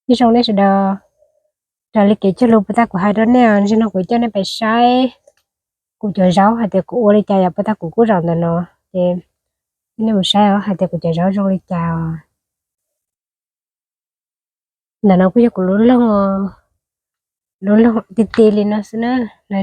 Ib zoo nej sawv daws, raws li kev cog lus puag ta kuv hais rau nej, ntsis no kuv coj nej pais saib kuv cov zaub hais tias kuv ua li cas yom. Puag ta kuv kuj zaum ntawm no, ces nej mus saib os hais tias kuv cov zaub zoo li cas. Ntawm no kuj yog kuv lub loog, lub loog ti ti li no xwb na.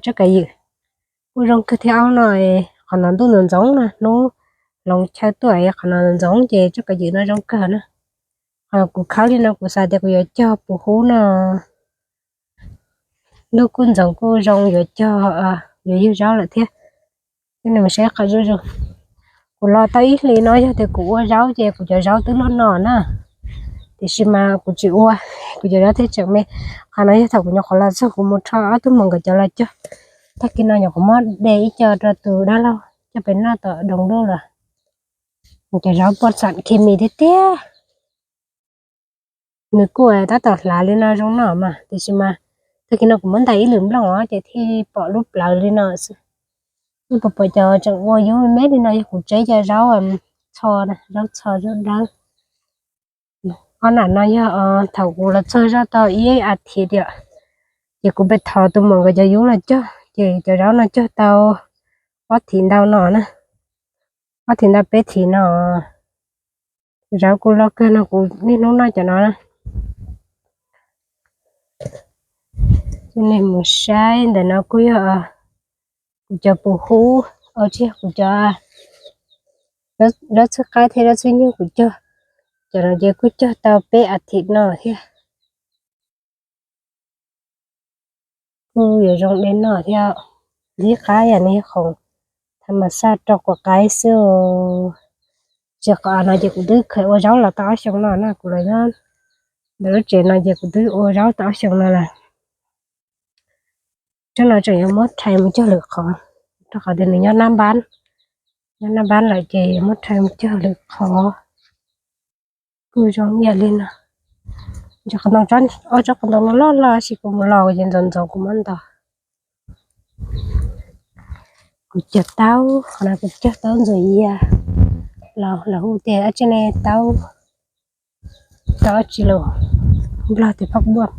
Tsob kav ywm kuj zoo kawg thiab. Aub no, qhov no ntuj ntxoov ntxoov na, hnub hloov chaw tuaj qhov no ntxoov ces tsob kav ywm no zoo kawg na. Qhov kuv khawb li no kuv xav tias kuv yuav cog puv hub no, ntuj kuj ntxoov kuj zoo yuav cog, yuav yug zaub lawm thiab. Ces nws saib qhov zoo zoo. Kuv los tau ib hlis no yog tias kuv ua zaub ces kuv cov zaub twb luaj no na, tiam sis mas kuv tsis ua, kuv cov zaub thiaj tseem me. Qhov no yog thaum kuv nyuam qhuav los txog kuv mus rho ob tug muam nkawd cov los cog. Tag kis no nyuam qhuav muab de ib co rau tus dab laug coj pem noj tom doos lawm. Cov zaub poj xam khes mis tiag tiag. Nws kuj tab tom hlav li no zoo no mas, tiam sis mas tag kis no kuv muab ntais ib lwm nplooj os ces thiaj pom lub plawv li no xwb. Nej puas pom cov tseem ua yub me me li no yog kuv tseb cov zaub txho, zaub txho zaub dawb. Ob nam no yog thaum kuv los txog zoj tau ib as thiv tiam, ces kuv pem thov tus muam nkawd cov yub los cog ces cov zaub no cog tau ob thiv ntau no na, ob thiv ntau peb thiv no. Zaub kuj loj kawg no, kuv niaj hnub noj cov no na. Coj nej mus saib, ntawm no kuj yog kuv cov puv hub, tsis yog kuv cov, zaub txhwb qaib thiab zaub txhwb nyuj kuv cog. Cov no ces kuj cog tau peb as thiv no thiab. Kuj yuav zoo de noj thiab. Lib qab yam nws yog khoom thav mas xaj rau quav qaib xwb. Tsis qhov no ces kuv twb kheev ua zaub los tau ob xyoo no na, kuv los nyob ntawm lub tsev no ces kuv twb ua zaub tau ob xyoo no lawm. Tsob no tseem yuav muab rhais mus cog lwm qhov, rau qhov tias nws nyob nab npab, nyob nab npab lawm ces yuav muab rhais mus cog lwm qhov. Kuj zoo ib yam li no. Ob tsob qos ntoo no loj loj, tab sis kuv mus los ces ntxoov ntxoov kuv muab ntos. Kuv cog taub, qhov no kuv cog taub ntxuam yias los lawv hu tias ab tsi ne taub, taub ab tsi los, Nplog tias phaj buaj.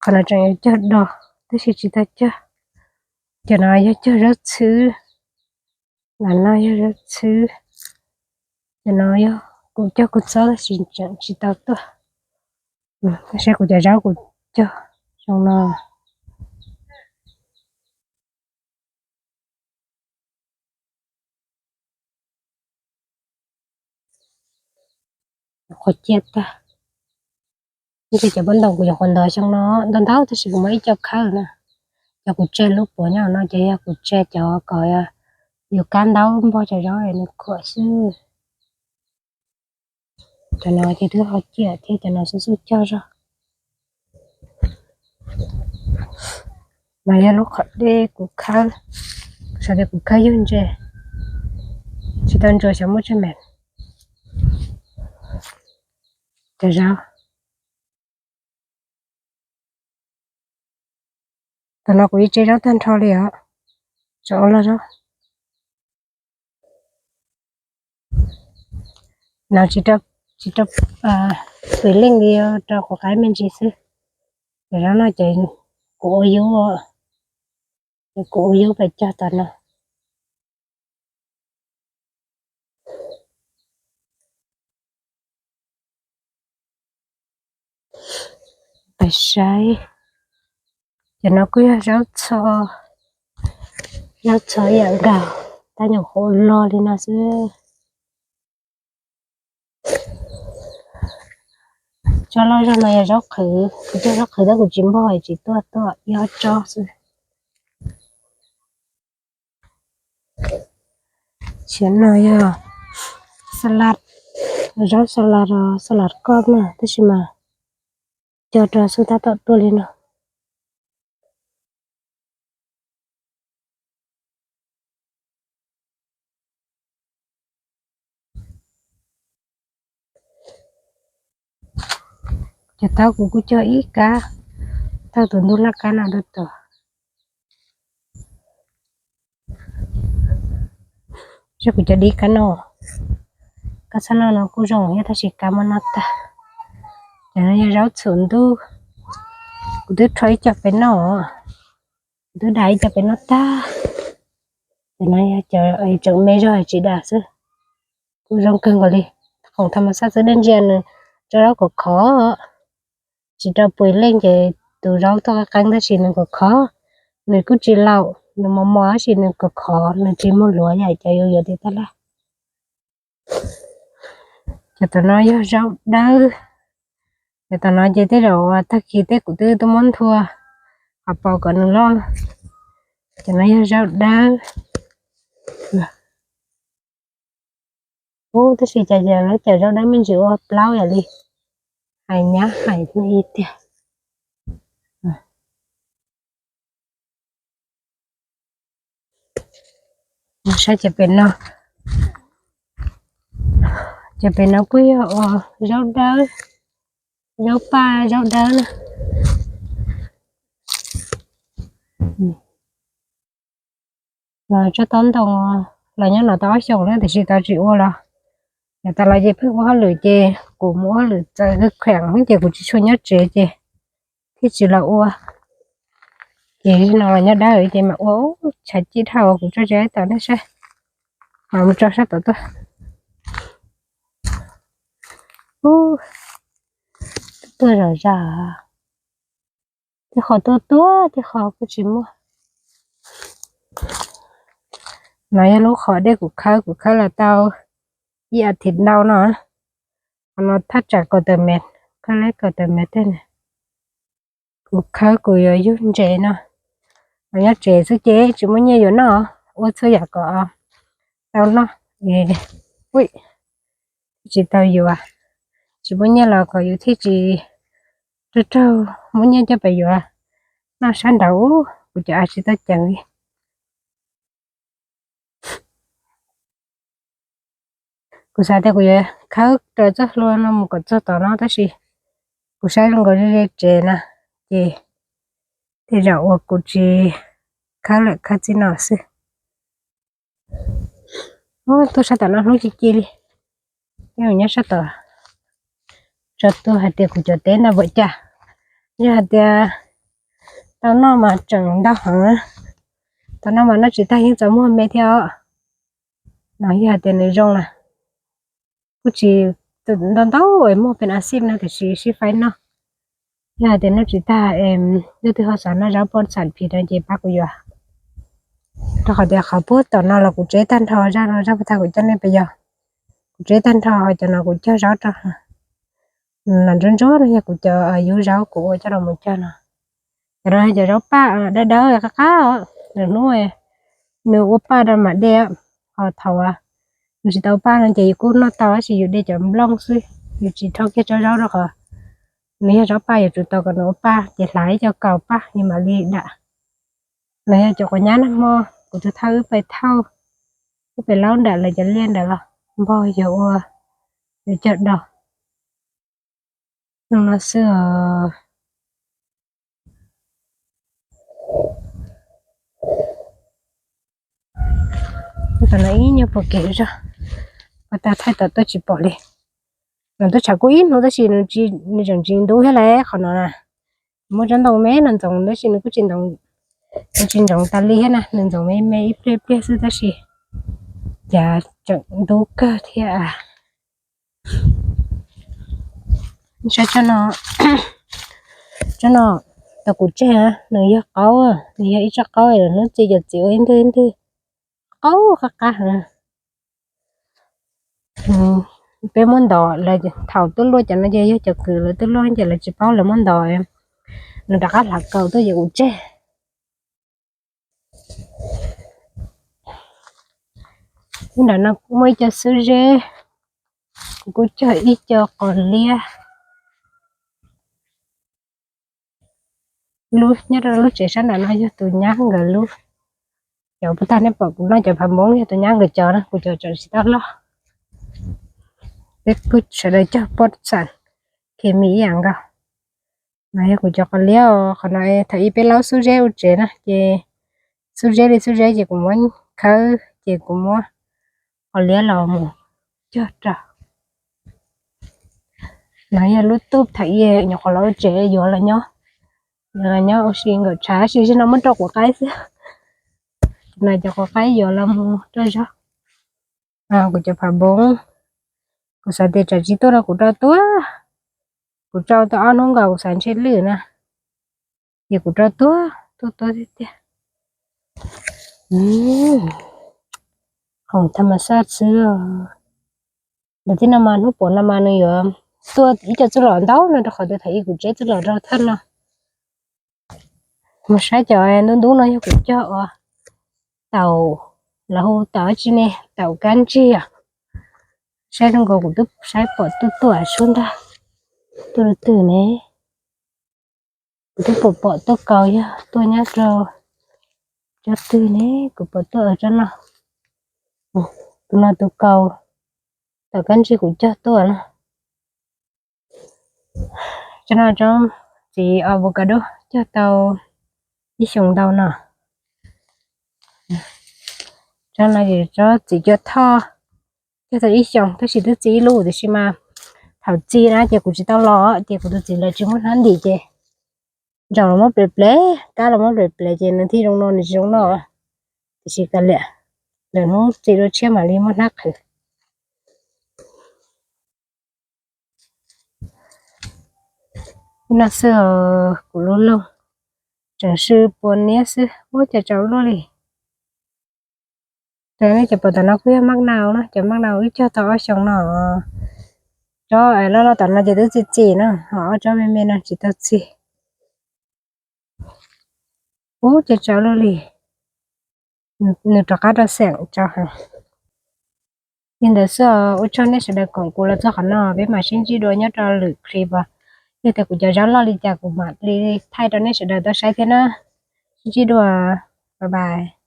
Qhov no tseem yuav cog do, tab sis tsis tau cog. Cov no yog cog zaub txhwb, no yog zaub txhwb. Cov no yog kuv cog kuv txob tab sis tseem tsis tau tuaj. Saib kuv cov zaub kuv cog zoo no. Qhuav ciaj tag. Ntshe cov pob ntoo kuv nyuam qhuav ntov xyoo no ntau ntau tab sis kuv muaj ib co khawb na. Cov kuv tseg lub puav nyob no ces yog kuv tseg cov kom yus kab ntaub npog cov zaub nws khuam xwb. Cov no ces twb ho ciaj thiab, cov no xub xub cog zog. No yog lub qhov dej kuv khawb, xav tias kuv khawb yug ntses, tsis tau ntsuas xyov muaj tsaj me. Cov zaub, tam no kuv yeej tseb zaub tag nrho li os, tseem ua loj zaub. No tsis rau pem leej li, rau quav qaib me ntsis xwb. Cov zaub no ces kuv ua yub, kuv ua yub pem cog tam no. Peb saib, cov no kuj yog zaub txho, zaub txho ib yam nkaus, tab nyuam qhuav loj li no xwb. Tsob loj zog no yog zaub qhwv, kuv cog zaub qhwv tab kuv tsis npog tsis tuaj, tuaj ib ob tsob xwb. Cov no yog xas las, zaub xas las, xas las koj na, tab sis mas cog rau xwb tab tom tuaj li no. Cov taub kuv kuj cog ib kab, taub tus ntug laj kab no rau tom. Saib kuv cov dib kab noj, kab txhob noj no kuj zoo thiab tab sis kab muab noj tag. Cov no yog zaub txhuam ntuj, kuv twb rho ib co pem no, kuv twb dam ib co pem no tag. Cov no yog cov tseem me zog tsis dam xwb. Kuj zoo kawg nkaus li, khoom tham mas xab xwb, dej ntsia nws tso zaub kom khov, tsis rau pua leej ces tus zaub tuaj qeeb tab sis nws kom khov, nws kuj tsis laus, nws mos mos tab sis nws kom khov, nws tsis muag luav yam cov yuav yuav tim tab laj. Cov tom no yog zaub dawb, cov tom no ces tej zaum tag kis tej kuv twb tuaj muab nthua qhov paus kom nws loj. Cov no yog zaub dawb. Ub, tab sis cas lawv cov zaub dawb me ntsis ua plaub yam li hais nyab hais li tiag. Saib cov pem no, cov pem no kuj yog ua zaub dawb, zaub paj zaub dawb na. Los tsob taub ntoo los nyob no tau ob xyoos na tiam sis tau tsis ua los, yav tas los ces pheej ua hauj lwm ces kuv mus ua hauj lwm txawv kheem ces kuv tsis tshua nyob tsev ces thiaj tsis los ua. Ces no los nyob dawb ces mam ua, tshav cig dhau kuv tso tsev tom nej saib, mam mus tso sab tom tuaj. Tuaj zom zaws, tej qhov tuaj tuaj tej qhov kuj tsis muaj. No yog lub qhov dej kuv khawb, kuv khawb los tau ib as thiv ntau no. Qhov no thaj tsam kaum tawm mev, khawb leb kaum tawm mev tej na. Kuv khawb kuv yuav yug ntses no, los nyob tsev xwb ces tsis muaj nyiaj yuav noj, ua txhua yam kom tau noj. Ui, tsis tau yuav, tsis muaj nyiaj los kom yus thiaj tsis raug raug muab nyiaj coj pem yuav noj sab nraud. Kuv cov av tsis tau ceev li. Kuv xav tias kuv yuav khawb raws txoj hlua no mus kom txog tom no tab sis kuv saib zoo nkaus ze ze tsev na, ces tej zaum uas kuv tsis khawb lawm, khawb txij no xwb. Tuaj sab tom no hnub ci ci li, nyob sab tom. Tso tuaj hais tias kuv cov teb ntawd npaum cas, yog hais tias tau noj mas tseem ntau heev, tau noj mas noj tsis tag yeej txaus muag me thiab os. No yog hais tias nws zoo na, kuj tsis ntau ntau es muaj pes a xij no tiam sis sib faib noj. Yog hais tias noj tsis tag es leej twg ho xav noj zaub poj xam phim no ces pab kuv yuav. Rau qhov tias qhov puag tom no los kuv tseb tag nrho, zaj no zaj puag ta kuv coj nej pes yog, kuv tseb tag nrho, cov no kuv cog zaub rau. Los ntsuab ntsuab no yog kuv cov yub zaub kuv ua coj los mus cog no. Cov no cov zaub paj dawb dawb qab qab, lwm hnub nws ua paj rau mam dej, ho thaum nws tsis tau paj no ces yus kuj noj tau tab sis yus de cov nplooj xwb, yus tsis rho kiag tsob zaub rau qhov nws yog zaub paj, yuav tsum tau kom nws ua paj ces hlais ib co kaus paj yus mam li dam. Los yog cov quav nyab nag hmo kuv tus thawj wb pais thauj, wb pais laub nram lawv cov liaj nram los npog yog ua, yog cog do. Zoo no xwb os. Tam no ib nyuag pom kev zog, ua tag thaij tom tuaj tsis pom li. Nws tuaj tshav kuj ib hnub tab sis nws tseem tsis ntub thiab lauj qhov no na. Muaj tsob ntoo me no ntxoov tab sis nws kuj tsis ntxoov, nws tsis ntxoov tas li thiab na, nws ntxoov me me ib pliag ib pliag xwb tab sis cas tseem ntub kawg thiab. Saib tsob no, tsob no tau kuv tseg, nws yog qaub, nws yog ib tsob qaub, hnub txiv cov txiv ua ib ntwg ib ntwg qaub qab qab heev. Peb muab ntov lawv, thaum tuaj luaj cov no ces yog cov kwv lawv tuaj luaj ces lawv tsis paub, lawv muab ntov, nws rov qab hlav kaus tuaj ces kuv tseg. Nram no muaj ib co xub zeb, kuv kuj cog ib co qos liab. Lub nyob rau lub tsev sab nram no yog tus nyab nkawd lub. Cov puag ta nej pom kuv noj cov phav npoob yog tus nyab nkawd cov na, kuv cov tseem tsis tau loj. Peb kuj sawv daws cog pob xam khes mis ib yam nkaus. No yog kuv cov qos liab os, qhov no thaum ub peb laub xub zeb ua tsev na ces xub zeb li xub zeb ces kuv muab khawb ces kuv muab qos liab los mus cog rau. No yog lub tub thaum ub nyuam qhuav los ua tsev yuav los nyob, yuav los nyob ua si nkaum tshav tab sis zaum no muab rau quav qaib xwb. No cov quav qaib yuav los mus rau zog. Kuv cov phav npoo, kuv xav tias tsam tsis tuaj no kuv rau tuag. Kuv rau tau ob hnub nkaus kuv xav ntshe lwj na, ces kuv rau tuag tuag tuag tiag tiag. Khoom tham mas xaj xwb. Ntawm tib no mas hnub puav no mas nws yuav tuaj ib co txuj lom ntau no rau qhov tias thaum ub kuv tseb txuj lom rau thaj no. Mus saib cov ntub ntub no yog kuv cog ua taum, lawv hu taum dab tsi ne, taum kab ntsig os. Saib zoo nkaus kuv twb saib pom tuaj tuaj sub ntag. Tuaj lub twg ne? Kuv twb pom pom tuaj kaus yog tuaj nyob rau tsob twg ne, kuv pom tuaj tsob no. Tus no tus kaus, taum kab ntsig kuv cog tuaj na. Tsob no tsob txiv avocado cog tau ib xyoos ntau no. Tsob no ces tsob txiv cua thoj, cog tau ib xyoos tab sis twb txi ib lub tiam sis mas thaum txi na ces kuv tsis tau los ces kuv tus txiv lawv tsis muaj hnab ntim ces ntsaum los muab plev plev, kab los muab plev plev ces nws thiaj zoo no, nws tsis zoo no. Tiam sis kav liam, lwm hnub txi dua tshiab mam li muab hnab qhwv. Ib no xwb kuv lub loog tseem sw pua niab xwb, ua cas tsaus luaj li. Ces nej cov pom tom no kuj yog maj nau na, cov maj nau wb cog tau ob xyoos no. Tsob loj loj tom no ces twb txi txi na, ho ob tsob me me no tsis tau txi. Ub, ces tsaus luaj li. Nws rov qab rau xeem tsaus heev. Li ntawd xwb, ua tsaug nej sawv daws koom kuv los txog qhov no, peb mam sib ntsib dua nyob rau lwm clip os. Yog tias kuv cov zaub loj li cas kuv mam li thaij rau nej sawv daws tau saib thiab na. Sib ntsib dua, bye bye.